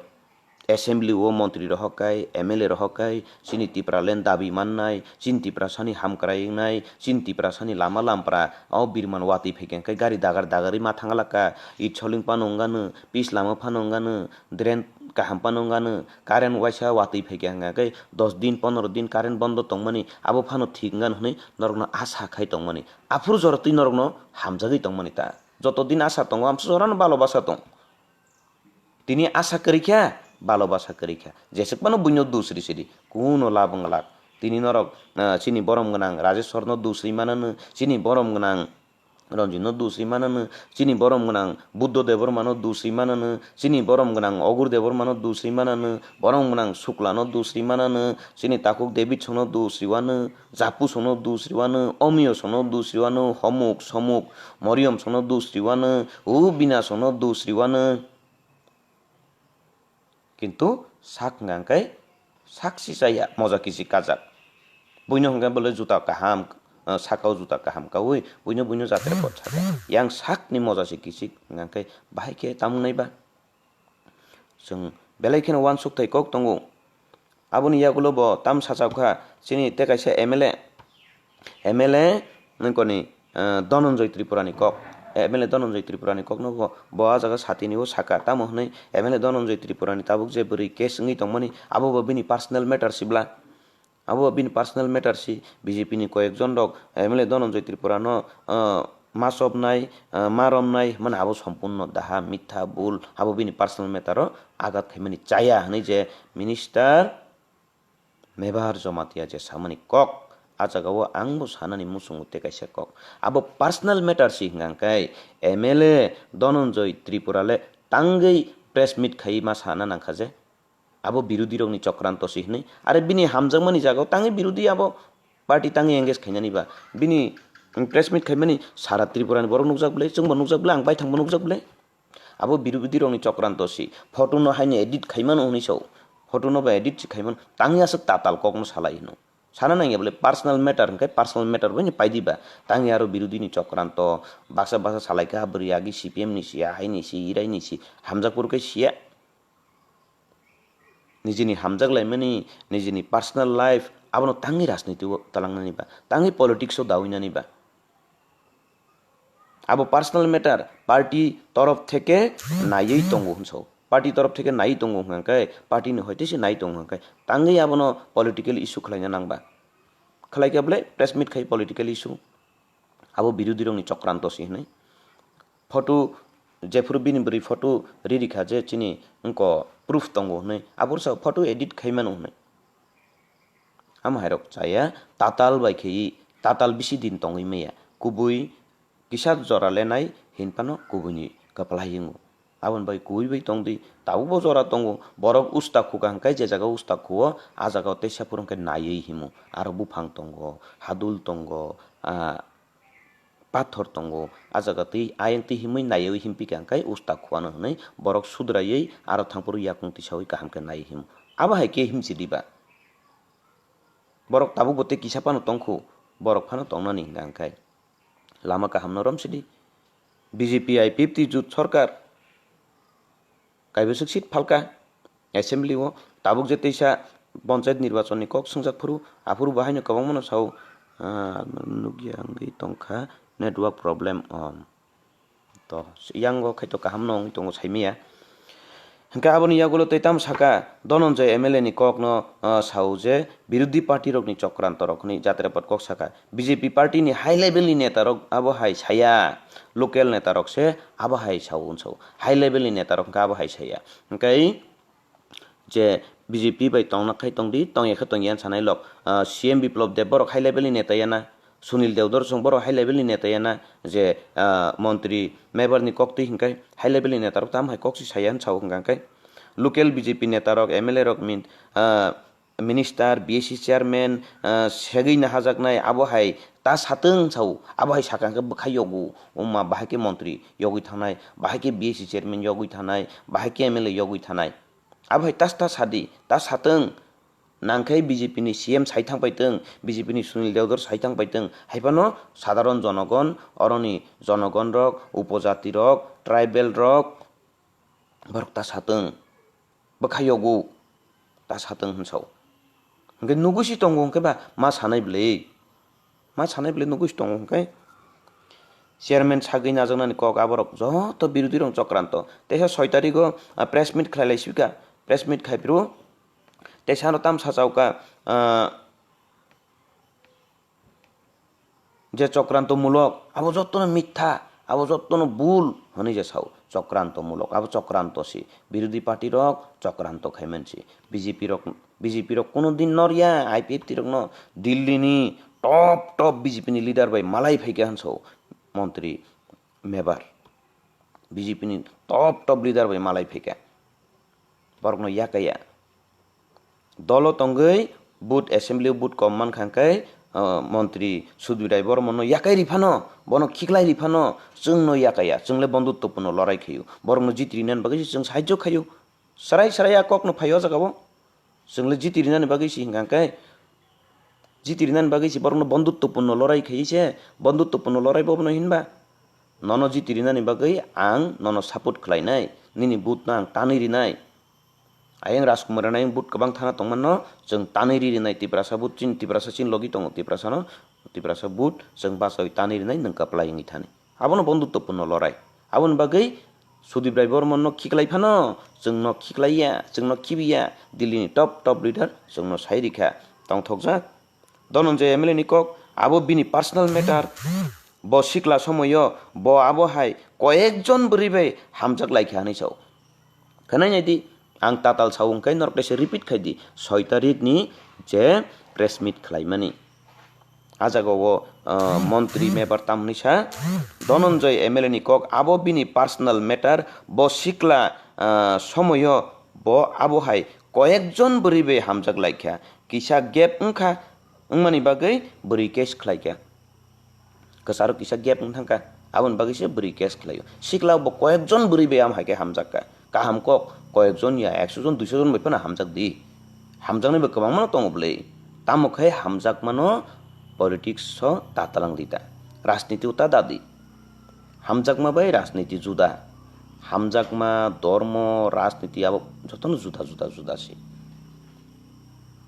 assembly o montri rohok kai, M L A rohok kai, chini Tipraland dabi mannai, chini Tiprasani hamkrai wngnai, chini Tiprasani lama lampra o birman watwi phaikha hwnkhe gari dagar dagarwi ma thangla kha, itsholing phano wngano, pis lama phano wngano, drain kaham phano wngano, current waisa watwi phaikha hwnkhe dos din, pondro din current bondo tongmani, abo phano thik wngano hwnwi norokno asa khai tongmani. Aphuru jorotwi norokno hamjagwi tongmani ta. Joto din asa tongo, amsa jorano balo basa tong. Tini asa kwrwi kha, balo basa kwrwi kha. Jeswk phano buino dusri sidi. Kuno labwng lak. Tini norok, ah, chini borom gwnang Rajeshwarno dusri manano, chini borom gwnang Ranjitno dusri manano, chini borom gwnang Buddho Debbarmano dusri manano, chini borom gwnang Ogur Debbarmano dusri manano, borom gwnang Suklano dusri manano, chini takhuk Davidsonno dusri wano, Japusono dusri wano, Omiyosonno dusri wano, homuk, somuk, Moriyomsonno dusri wano, o Binasono dusri wano. Kintu sak hwnkha hwnkhe sak si chaya, moja kisik kajak. Buino hwnkhe bole juta kaham, ah, sakao juta kaham kaui, buino buino jatra kot saka. Yang sakni moja se kisik hwnkha hwnkhe bahai khe tamung nai ba? Chwng belai kheno uansuk thai kok tongo. Aboni yagulo bo tam sajak kha, chini tei kaisa M L A, M L A nokni, eh, Dhananjay Tripura ni kok, M L A Dhananjay Tripura ni kok no bo, bo ah jaga satini o saka, tamo hwnwi M L A Dhananjay Tripura ni tabuk je bwrwi case wngwi tongmani, abo bo bini personal matter sibla, abo bo bini personal matter si, B J P ni koyek jon rok M L A Dhananjay Tripura no, eh, ma chopnai, eh, ma romnai, mane abo sompurno daha, mitha, bul, abo bini personal matter o agat khaimani chaya hwnwi je minister Mebar Jomatia je samani kok, ah jaga o ang bo sanani muchungo tei kaisa kok. Abo personal matter si hwnkha hwnkhe M L A Dhananjay Tripura le tangwi press meet khai ma sana nangkha je abo birodhi rokni chokranto si hwnwi. Are bini hamjakmani jaga o tangwi birodhi abo party tangwi engage khainani ba? Bini press meet khaimani sara Tripura ni borok nukjak bwle, chwngbo nukjak bwle, ang baithangbo nukjak bwle. Abo birodhi rokni chokranto si. Photo no haino edit khaimano hwnwi sao. Photo no ba edit si khaimano. Tangwi aswk tatal kokno salai hino. Sana nangya bole personal matter hwnkhe personal matter bai ni paidi ba. Tangwi aro birodhi ni chokranto. Baksa baksa salai kha bwrwi agi C P M ni si, ahai ni si, irai ni si. Hamjak puru khe siya. Nijini hamjak laimani, nijini personal life, abono tangwi rajniti o talangnani ba, tangwi politics o dawinani ba. Abo personal matter, party torof theke naiwi tongo hwnso. Party torof theke naiwi tongo hwnkhe, party ni hoite se nai tongo hwnkhe, tangwi abono political issue khlaina nang ba. Khlai khe bole press meet khai political issue. Abo birodhi rokni chokranto se hwnwi. Photo, jephuru bini bwrwi photo riri kha je chini wngko proof tongo hwnwi, abo sa photo edit khai mano hwnwi. Amo hairok chaya, tatal bai khei, tatal bisi din tongwi maya. Kubui kisa jora lenai hinphano kubuini kwplai wngo. Aboni bai kubui bai tongdi, tabukbo jora tongo. Borok usta khuka hwnkhe je jaga usta khuo, a jaga o teisa phuru hwnkhe naiwi himo. Aro buphang tongo, hadul tongo, ah, pathor tongo, a jaga twi ayang twi himwi naiwi himpikha hwnkhe usta khuano hwnwi borok sudraiwi aro thangphuru yakung tisawi kaham khe naiwi himo. Abo hai khe himsi diba? Borok tabukbo tei kisa phano tongkhu, borok phano tongnani hwnka hwnkhe lama kahamno romsidi. B J P I P F T jut sorkar kaibwswk seat phalka assembly o, tabuk je teisa panchayat nirbachon ni kok swngjak phuru, aphuru bo haino kwbangma no sao, ah, nukya wngwi tongkha network problem, om. To, yango khaito kaham no wngwi tongo saimaya. Hwnkhe aboni yagulo tei tamo saka, Dhananjay M L A ni kok no, ah, sao je birodhi party rok ni chokranto rok hwnwi Jatirapot kok saka. B J P party ni high level ni neta rok abo hai saya, local neta rok se abo hai sao hwn sao. High level ni neta rok hwnkhe abo hai saya. Hwnkhe je B J P bai tongna khai tongdi, tongya khe tongya sanai lok. Ah, C M Biplab Deb borok high level ni neta ya na, Sunil Deodor song borok high level ni neta ya na, je, ah, montri, member ni kok twi hwnkhe high level ni neta rok tamo hai kok si saya hwn sao hwnkha hwnkhe local B J P neta rok, M L A rok min, ah, minister, B S C chairman, ah, segwi nahajaknai, abo hai ta satwng sao, abo hai sakha hwnkhe bwkha yogo, wngma bahai khe montri yogwi thangnai, bahai khe B S C chairman yogwi thangnai, bahai khe M L A yogwi thanai. Abo hai ta, ta sadi, ta satwng, nangkhai B J P ni C M sai thang paitwng, B J P ni Sunil Deodor sai thang paitwng, hai phano sadharon jonogon, oroni jonogon rok, upojati rok, tribal rok, borok ta satwng, bwkha yogo, ta satwng hwn sao. Hwnkhe nugwi si tongo hwnkhe ba ma sanai bwlwi, ma sanai bwlwi nugwi si tongo hwnkhe chairman sagwi najaknani kok aborok joto birodhi rok chokranto. Teisa soi tarigo, ah, press meet khlai lai sika, press meet khai phuru teisa ano tam sachauka, ah, je chokranto mulok, abo jotono mitha, abo jotono bul hwnwi je sao, chokranto mulok, abo chokranto si, birodhi party rok chokranto khai man si, B J P rok, B J P rok kuno din norya, I P F T rokno Delhi ni top top B J P ni leader bai malai phaikha hwn sao, montri, member, B J P ni top top leader bai malai phaikha. Borokno yakaya. Dolo tongwi vote, assembly o vote kom mankha hwnkhe, ah, montri Sudbir Rai Bormon no yakai ri phano, bono khiklai ri phano, chwngno yakaya, chwngle bondhutwpurno lorai khaio. Borokno jiti rinani bagwi se chwng sahajyo khaio. Srai srai a kokno phaio o jagao. Chwngle jiti rinani bagwi se hwnkha hwnkhe, jiti rinani bagwi se borokno bondhutwpurno lorai khaiwi se, bondhutwpurno lorai bo bono hinba. Nono jiti rinani bagwi ang nono support khlainai, nini vote no ang tanwi rinai. Ayang Rajkumar Rana ayang vote kwbang thana tongmano, chwng tanwi ri rinai Tiprasa vote, chini Tiprasa chini logi tongo, Tiprasano, Tiprasa vote chwng bachawi tanwi rinai nwng kwplai wngwi thani. Abono bondhutwpurno lorai. Aboni bagwi Sudip Rai Bormon no khiklai phano, chwngno khiklaiya, chwngno khibiya, Delhi ni top top leader chwngno sai rikha, tongthokjak. Dhananjay M L A ni kok, abo bini personal matter. Bo sikla somoyo bo abo hai koyekjon bwrwi bai hamjak laikha hwnwi sao. Khwnai naidi, ang tatal sao hwnkhe norok teisa repeat khai di, soi tarikh ni je press meet khlaimani. A jagao, ah, montri member tamni sa, Dhananjay M L A ni kok, abo bini personal matter, bo sikla, ah, somoyo bo abo hai koyekjon bwrwi bai hamjak laikha, kisa gap wngkha, wngmani bagwi bwrwi case khlaikha. Kwcharo kisa gap wng thangkha, aboni bagwi se bwrwi case khlaio. Sikla bo koyekjon bwrwi bai am hai khe hamjak kha. Kaham kok koyekjon ya ekso jon, duiso jon bai phano hamjak di. Hamjaknai bo kwbangma no tongo bwlwi. Tamo khe hamjakmano politics o ta talang di ta. Rajniti o ta da di. Hamjakma bai rajniti juda. Hamjakma, dormo, rajniti abo jotono juda juda juda se.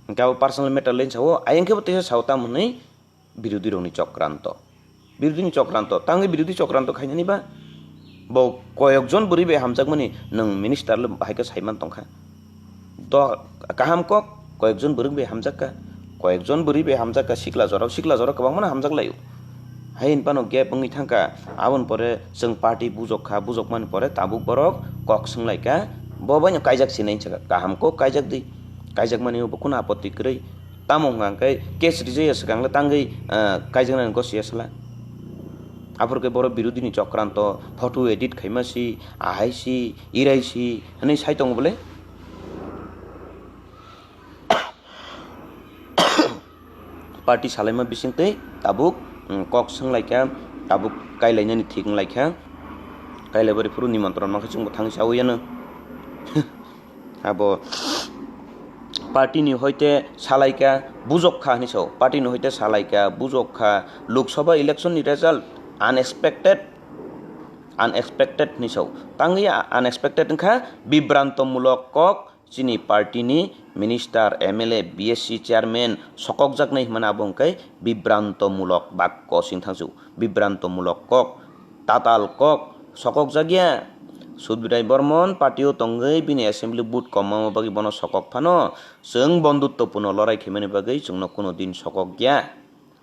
Hwnkhe abo personal matter line sao, ayang khe bo teisa sao tamo hwnwi birodhi rokni chokranto. Birodhini chokranto, tangwi birodhi chokranto khainani ba? Bo koyokjon bwrwi bai hamjakmani nwng minister le bahai khe saiman tongkha. Do, kaham kok, koyokjon bwrwi bai hamjakka, koyokjon bwrwi bai hamjakka sikla jorao, sikla jorao kwbangmano hamjak laio. Hai hwnphano gap wngwi thangkha, aboni pore chwng party bujok kha, bujokmani pore tabuk borok kok swnglaikha, bo baino kaijak sinai hinwi sakha, kaham kok kaijak di, kaijakmani bo kunu apotti kwrwi. Tamo hwnka hwnkhe case rijaya swkang le tangwi, ah, kaijaknani gosiya sala. Aphuru khe borok birodini chokranto, photo edit khaima si, ahai si, irai si hwnwi sai tongo bole. Party salaima bisingtwi tabuk, mm, kok swnglaikha, tabuk kailainani thik wnglaikha, kailaibarwi phuru nimontron mankhe chwngbo thangwi chawi yano. Abo party ni hoite salaikha, bujok kha hinwi sao, party ni hoite salaikha, bujok kha, Lok Sabha election ni result unexpected, unexpected hinwi sao, tangwi unexpected wngkha bibrantomulok kok. Chini party ni minister, M L A, B S C chairman sokokjaknai hwnmano abo hwnkhe bibrantomulok bakko singthangsu, bibrantomulok kok, tatal kok sokokjakya. Sudbirai Bormon party o tongwi bini assembly vote kom wngma bagwi bono sokok phano chwng bonduttopuno lorai khaimani bagwi chwngno kuno din sokokya.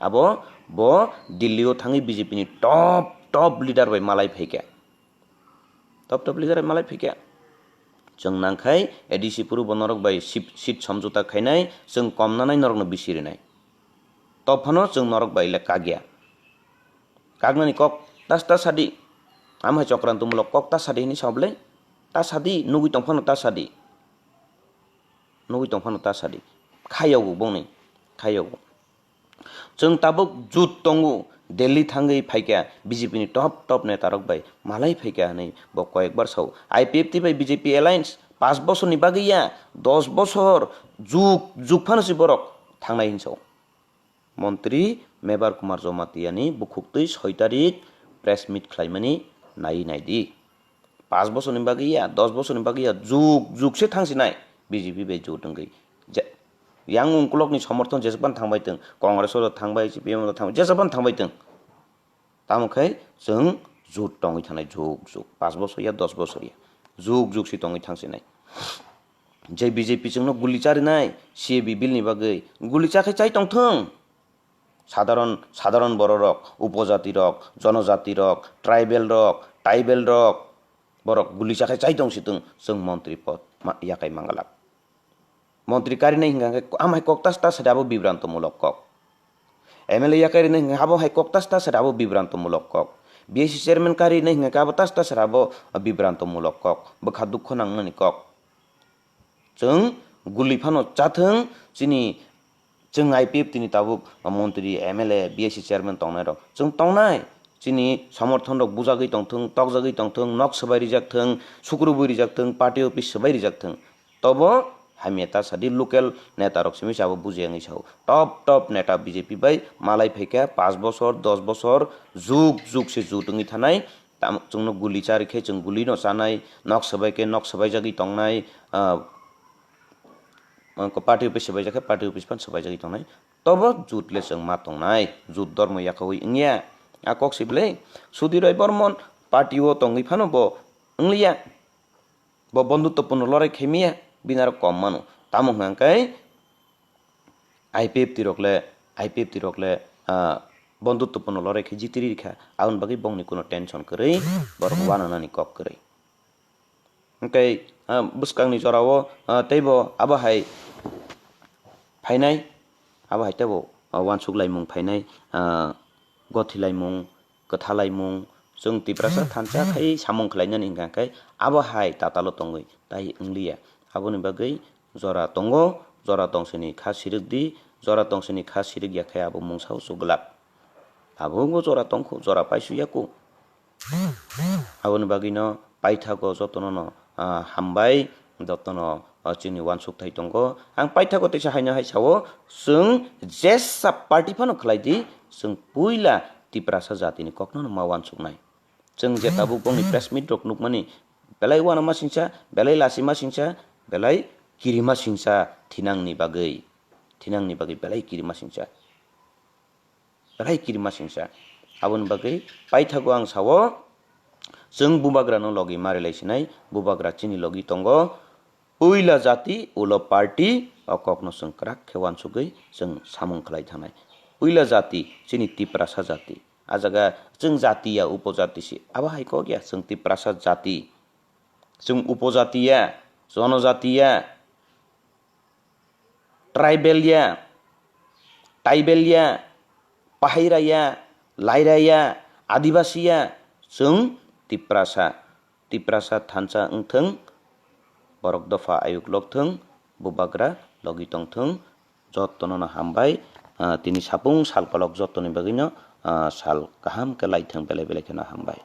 Abo bo Delhi o thangwi B J P ni top top leader bai malai phaikha. Top top leader malai phikya. Chwng nangkhai A D C phuru bo norok bai sip-, seat somjota khainai, chwng kom nanai norokno bisi rinai. Top phano chwng norok bai le kakya. Kaknani kok tas ta sadi. Am hai chokrantumulok kok ta sadi hini sablai. Ta sadi, nugui tong phano ta sadi. Nugui tong phano ta sadi. Khayogo bongni. Khayogo. Chwng tabuk jut tongo, Delhi thangwi phaikha, B J P ni top top netarok bai malai phaikha hwnwi bo koyekbar sao. I P F T bai B J P alliance pash bosorni bagwi ya, dos bosor jug jug phano se borok thangnai hinwi sao. Montri Mebar Kumar Jamatia ni bukhuktwi soi tarik press meet khlaimani naiwi naidi. Pash bosorni bagwi ya, dos bosorni bagwi ya, jug jug se thangsinai B J P bai jut wngwi. Je-, yang ukulokni somorthon jesebani thangbai tong, Congress o thangbai, C P M o thangbai, jesebani thangbai tong. Tamo khe chwng jut tongwi thanai jug jug, pash bosor ya, dos bosor ya, jug jug se tongwi thangsinai. Je B J P chwngno guli charinai C A B bill ni bagwi, guli cha khe chai tongthung. Sadharon, sadharon bororok, upojati rok, jonojati rok, tribal rok, tribal rok, borok guli chakhai chai tong situng chwng montri pod ma-, yakai mangalak. Montri karinai hingka khe amhai kok tas tas abo bibranto mulok kok. M L A yakai rinai hingka abo hai kok tas tas abo bibranto mulok kok. B S C chairman karinai hingka abo tas tas abo bibranto mulok kok. Bwkha dukho nangnani kok. Chwng guli phano chathwng, chini chwng I P F T ni tabuk montri, M L A, B S C chairman tongnai rok chwng tongnai. Chini somorthon rok bujagwi tongthwng, tokjagwi tongthwng, nok swbai rijak thwng, sukrubwi rijak thwng, party office swbai rijak thwng. Tobo hamya ta sadi local neta rok simi se abo bujiya wngwi sao. Top top neta B J P bai malai phaikha pash bosor, dos bosor, jug jug se jut wngwi thanai. Tam-, chwngno guli chari khe chwng guli no chanai, nok swbai khe nok swbaijagwi tongnai, ah, party office swbaijak khe party office phano swbaijagwi tongnai. Tobo jut le chwng ma tongnai, jut dormo yakaui wngya. A kok si bwle, Sudhir Roy Bormon party o tongwi phano bo wngliya. Bo bondhuttopuno lorai khaimiya, bini aro kom mano. Tamo hwnka khe, I P F T rok le, I P F T rok le, ah, bondhuttopuno lorai khe jitiri rikha, aboni bagwi bongni kuno tension kwrwi, borok wananani kok kwrwi. Hwnkhe, ah, bwskangni jorao, ah, teibo abo hai phainai, abo hai teibo, ah, uansuk laimung phainai, ah, gothi laimung, kwtha laimung, chwng Tiprasa thansa khai samung khlainani hwnkha khe abo hai tatalo tongwi tai wngliya. Aboni bagwi jora tongo, jora tongsini kha sirikdi, jora tongsini kha sirikya khe abo mungsa o chuglak. Abo wngbo jora tongkhu, jora paisuyaku. Aboni bagwino paithago jotono no, ah, hambai, jotono, ah, chini uansukthai tongo. Ang paithago teisa haino hai sao, chwng jesa party phano khlai di, chwng puila Tiprasa jatini kokno no ma uansuknai. Chwng je tabuk bongni press meet rok nukmani, belai uanama singsa, belai lasima singsa, belai kirima singsa thinangni bagwi, thinangni bagwi belai kirima singsa. Belai kirima singsa. Aboni bagwi paithago ang sao, chwng bubagrano logi ma rilai sinai, bubagra chini logi tongo. Puila jati, ulo party, o kokno chwng kwrak khe uansugwi chwng samung khlai thanai. Puila jati, chini Tiprasa jati. A jaga chwng jati ya, upojati si. Abo hai kok ya, chwng Tiprasa jati. Chwng upojati ya, jonojati ya, tribal ya, tribal ya, Pahaira ya, Laira ya, Adibasi ya, chwng Tiprasa. Tiprasa thansa wngthwng, borok dopha ayuk lokthwng, bubagra logi tongthwng, jotono no hambai. Ah, tini sapung sal kolok jotoni bagwino, ah, sal kaham khe laithwng, belai belai kheno hambai.